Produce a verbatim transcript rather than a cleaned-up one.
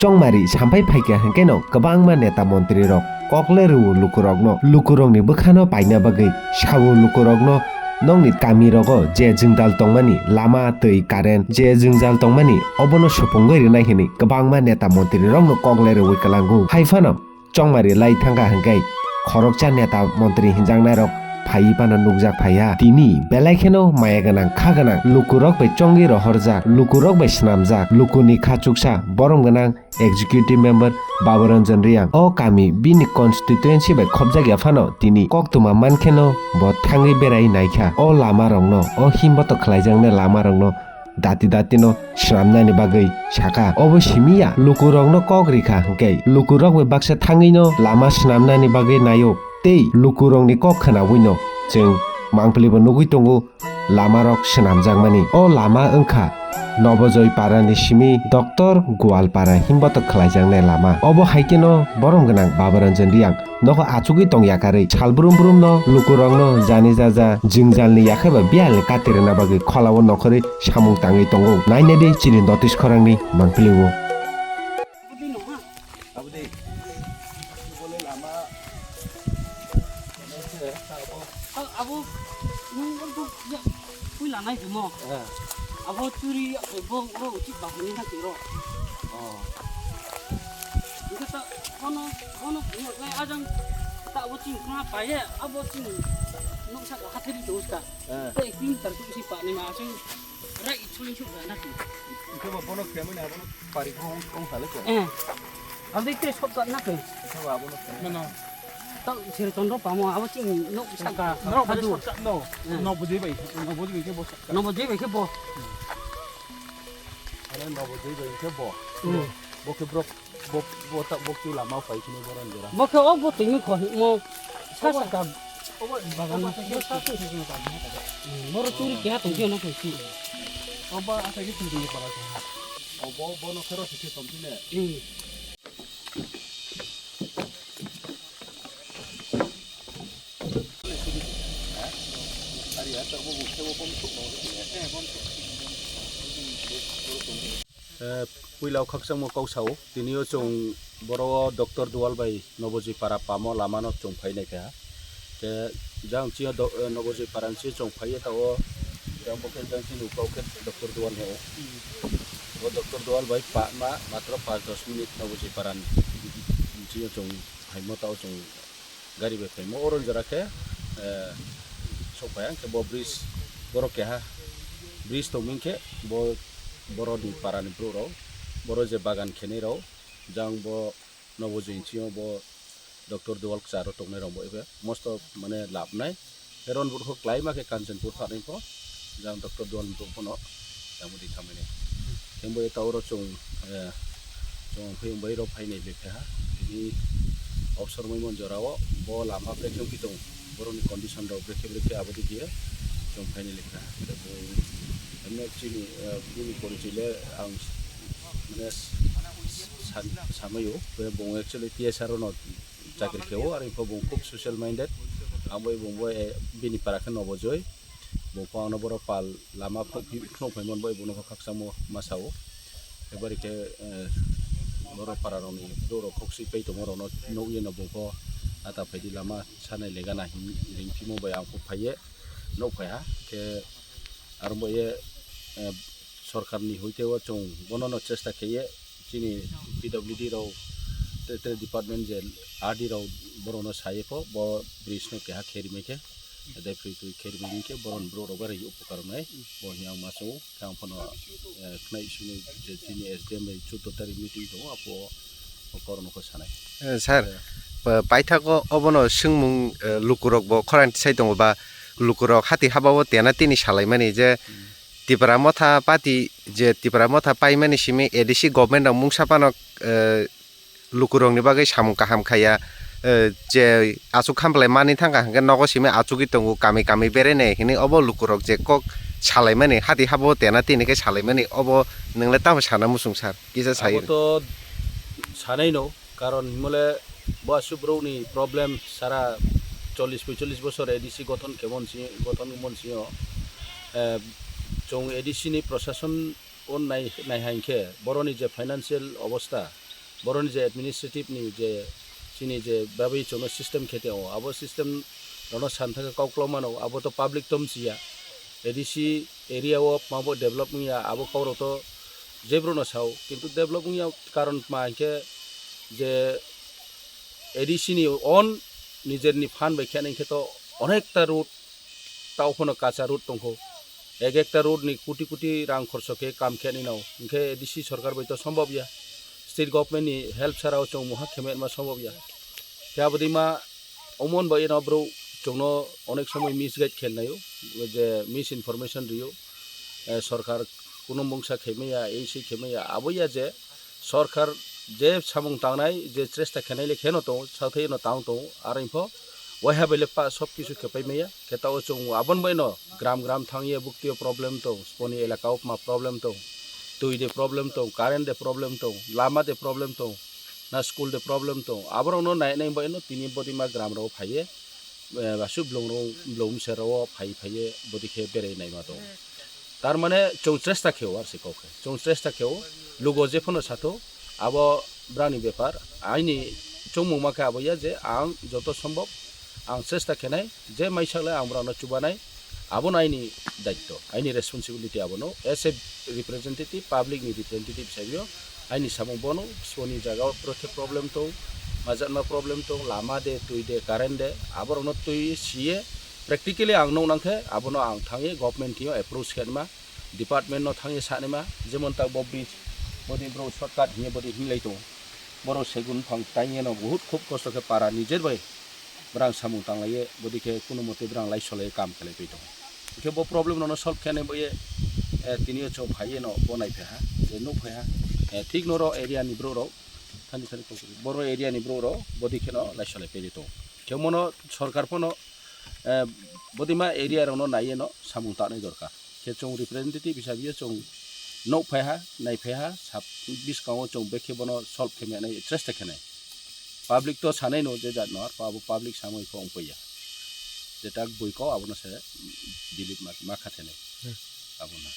Chongmari sampai phaikha hwnkhe no kwbangma neta montri rok kokle rwo lukurokno, lukurokni bwkhano paina bagwi sao lukurokno, nokni kami rogo je jwngjal tongmani, lama, twi, current, je jwngjal tongmani obono supungwi rwnai hwnwi kwbangma neta montri rokno kokle rwwi kwlango. Hai phano Chongmari lai thangkha hwnkhe khoroksa neta montri hinjaknairok phaiwi phano nukjak phaiya. Tini belai kheno maya gwnang, kha gwnang, lukurok bai chongwi rohorjak, lukurok bai swnamjak, lukuni kha chuksa, borom gwnang executive member Baburanjan Riyang. O kami bini constituency bai khopjak ya phano tini koktwma mankheno bo thangwi berai naikha. O lamarokno, o himboto khlaijaknai lamarokno dati dati no swnamnani bagwi sakha. Obo simi ya, lukurokno kok rikha hwnkhe lukurok bai baksa thangwi no lama swnamnani bagwi naio. Tei lukurokni kok khwnawi no chwng mangpili bo nugwi tongo lamarok swnamjakmani. O lama wngkha Nobojoi para ni simi Doctor Goalpara himboto khlaijaknai lama. Obo hai khe no borom gwnang Baburanjan Riyang nogo achugwi tong yakarwi sal brum brum no lukurokno jani jaja jwngjalni yakhaiba biyalni kati rwna bagwi kholao nokhorwi samung tangwi tongo. Nainadi chini notice khorangni mangpili o. Abo, nung abo ya, puila nai himo. Abo churi, bo, bo, uchi bahani na tiro. Hingke ta, bono, bono phunuknai ajang ta abo chini khna paye, abo chini nuksa ka hathari doska. Te tin tar tu si pa ni ma asung rai chuli chuk na ki. Ito ba bono kemai na bono pari ko ong sale ko. Eh. Abo te shortcut na ki. Ito ba bono kemai. Mana? Ta sir chondro pamo abo chini nuksa ka. No, bono shortcut no. No bujui bai. No bujui bai ke bo shortcut. No bujui bai ke bo. Are no bujui bai ke bo. Bo ke brok. Bo, bo ta, bo chu lama pai kini boron jora. Bo khe o bo twi ni kho mo sa sa ka. Obo bagan mo sa sa. Boro churi kya tong khe no kho si. Obo asa ki twi ni para ko. Obo bo no khero si khe tong kine. Eh, puila o khakchangma kok sao, tini o chwng boro o Doctor Dual bai Nobojoi para pamo lama no chwng phai nai kha. Te jang chini o do-, eh, Nobojoi para ni chwng phai ye ta o, jang bo khe jang chini ukau khe Doctor Dual no o. O Doctor Dual bai pa ma matro panch dos minute Nobojoi para ni chini o chwng phaimo ta o chwng gari bai phaimo. Oro jora khe, eh, sok phai ang khe bo bridge, borok keha bridge tongming khe bo, borok ni para ni borok rok, borok je bagan khenai rok, jang bo Nobojoi ni simi o bo Doctor Dual kwcharo tongnai rok bo ebe most of mane lab nai. Heron burkho klaima khe Kanchanpur pharni pho, jang Doctor Dual ni borok phano jang bwtwi thamani. Himbai ta oro chwng, eh, chwng phiyung bai rok phainai bai kha. Tini obsor mui mon jora o bo lama brekhe wngwi tongo. Borokni condition rok brekhe brekhe abo digi chwng phainai lekha. Tei bo emne chini, eh, bini porichoi le ang mane san-, samai o. Bo actually T S R o no chakri khe o, aro bo khub social minded. Abo bo, eh, bini para khe Nobojoi. Bo pho ano borok pal lama phunuk phai man bai bono khakchangma ma sao. Ebari khe, eh, borok para rokni borok khok si pai tongma rokno nukya no bo pho ata phaidi lama sanai lega na hin ring phimo bai ang pho phaiye nuk phai ha. Khe aro bo ye, eh, sorkar ni hoite o chwng bono no chesta khe ye chini P W D rok, te, te department je R D rok borok no saye pho, bo bridge no keha khe rimai khe, dai phri phri khe rimai khe, borok ni borok rok bai rai upokar wngnai, bo hwnwi ang ma chao, khe ang phano, eh, khnai simi je chini S D M bai chuddo tarik meeting tongo, apo o borok no khe sanai. Eh, sir, eh, pa-, paithago obono swngmung, eh, lukurok bo khorang tisai tongo ba lukurok hati haba o tena tini salaimani je, hmm. Tipra Motha Party je Tipra Motha paimani simi A D C government rok mungsa phano, eh, lukurokni bagwi samung kaham khaiya, eh, je achuk khamplai mani thangkha hwnkhe nogo simi achugwi tongo kami kami berenai hinwi obo lukurok je kok salaimani hati habo tena tini khe salaimani obo nwngle tamo sana muchung sir kisa sai. Abo to sanaino. Karon himole bo aswk borokni problem sara chollish poicholish bosor A D C gothon khe mon si, gothon mon sio, eh, chwng A D C ni prosason o nai, nai hai khe boroni je financial obostha, boroni je administrative ni je chini je babi chwngno system khe tongo, abo system rokno san thangkhe kok kwlwng mano, abo to public to mchiya. A D C area o mabo develop wngya, abo kok rok to jebrokno sao, kintu develop wngya karon tma hinkhe je A D C ni own nijerni fund bai khe hinkhe to onekta road tao phano kacha road tongkho. Ek ekta road ni koti koti rang khorso khe kam khe nai nao. Hinkhe A D C sorkar bai to sombobya. State government ni help sara o chwng muha khe ma sombobya. Khe abodi ma omon bai no bro chwngno onek somoi misguide khe naio, je misinformation rio. Eh, sorkar kuno mungsa khe maya, ei sei khe maya, abo ya je sorkar je samung tangnai, je chesta khenai le kheno tongo, sathai no tang tongo, aro info waiha bele pa sob kisu khe pai maya, khe tao chwng abon bai no gram gram thangye buktio problem tong, sponi elaka o ma problem tong, twi de problem tong, current de problem tong, lama de problem tong, na school de problem tong, aborok no nai nai bai no tini bodi ma gram rok phaiye, eh, aswk blong rok, blong mse rok phai phaiye bodi khe berai naima tong. Tar mane chwng chesta khe o, ar se kok khe chwng chesta khe o, lugo je phano satho, abo brani bepar, aini chongmung ma khe abo ya je ang joto sombhob ang chesta khenai, je maisak le ang borokno chubanai, abono aini daitto, aini responsibility abono, as a representative, public ni representative hisabe o aini samung bono, soni jaga o khe problem tong, majatma problem tong, lama de, twi de, current de, aborokno twi siye, practically ang nuk nang khe abono ang thangwi government thing o approach khe ma, department no thangwi sanima, jemon ta bo bridge, bodi bro shortcut hiye bodi hinlai tongo. Borok segun phang tainge no bahut khub kosto khe para nijer bai borang samung tanglaiye, bodi khe kuno mote borang laisolai kam khlai pai tongo. Hingkhe bo problem no solve khe nai boye, eh, tini o chwng phaiye no bo nai phaiha, je nuk phaiha, eh, thik noro area ni borok rok thani thani kok boro area ni borok rok bodi kheno laisolai pedi tongo. Khe mono sorkar phano, eh, bodima area rokno naiye no samung tanai dorkar. Khe chwng representative hisabe chwng nok phaiha, nai phaiha, sab biskango chwng bekhe bono solve khe nai chesta khe nai. Public to sanai no je jat no, ar abo public samui kho ongpaiya. Jeta bui kok abono se delete ma, ma kha thene. Hmm. Abono.